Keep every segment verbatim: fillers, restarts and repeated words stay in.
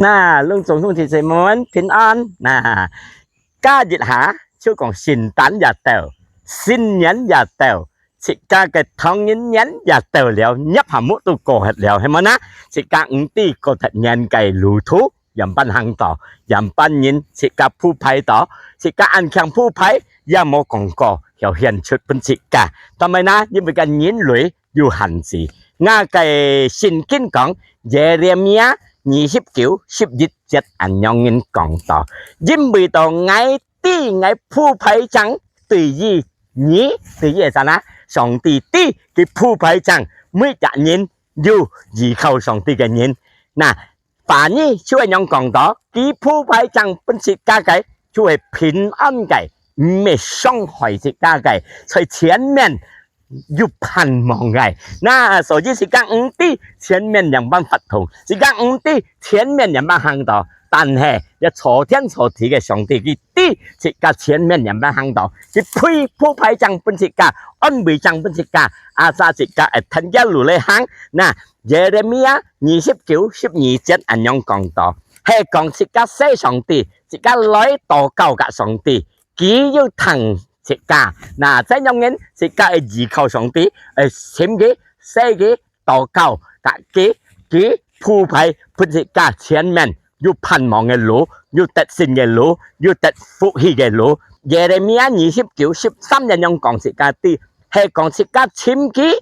那，攏總兄弟姊妹們平安。那，加一下，就講聖誕也到，新年也到，自家个唐人年也到了，入下目都過忒了，係無呢？自家毋知過忒年个路途，仰般行到，仰般人自家鋪排到，自家恁強鋪排，也無講過，要顯出分自家。但係呢，因為个人類 有限制。𠊎个聖經講，耶利米亞二十九十一節恁樣人講到：因為到𠊎知𠊎鋪排正對於你，對於啥呢？上帝知佢鋪排正每隻人，有依靠上帝个人。那，話語就係恁樣講到，佢鋪排正分自家个，就係平安个，毋係傷害自家个，在前面有盼望个。那所以自家毋知前面仰般發痛，自家毋知前面仰般行到，但係這造天造地个上帝，佢知自家前面仰般行到，佢鋪，鋪排正分自家，安慰正分自家，asal自家會跈佢路來行。那，耶利米亞二十九十二節恁樣講到，係講自家細上帝，自家來禱告个上帝，佢有聽自家。那，恁樣人自家會依靠上帝，會尋佢，細佢，禱告，佮佢，佢鋪排分自家前面有盼望个路，有得勝个路，有得福氣个路。耶利米亞二十九十三恁樣講自家知，係講自家尋佢，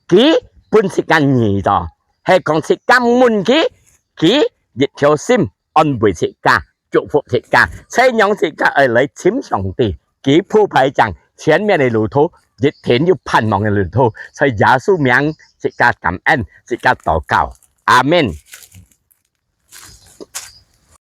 佢分自家遇到，係講自家問佢，佢一條心安慰自家，祝福自家，所以讓自家愛來尋上帝，佢鋪排正前面个路途，一定有盼望个路途。在耶穌名，自家感恩，自家禱告。阿們。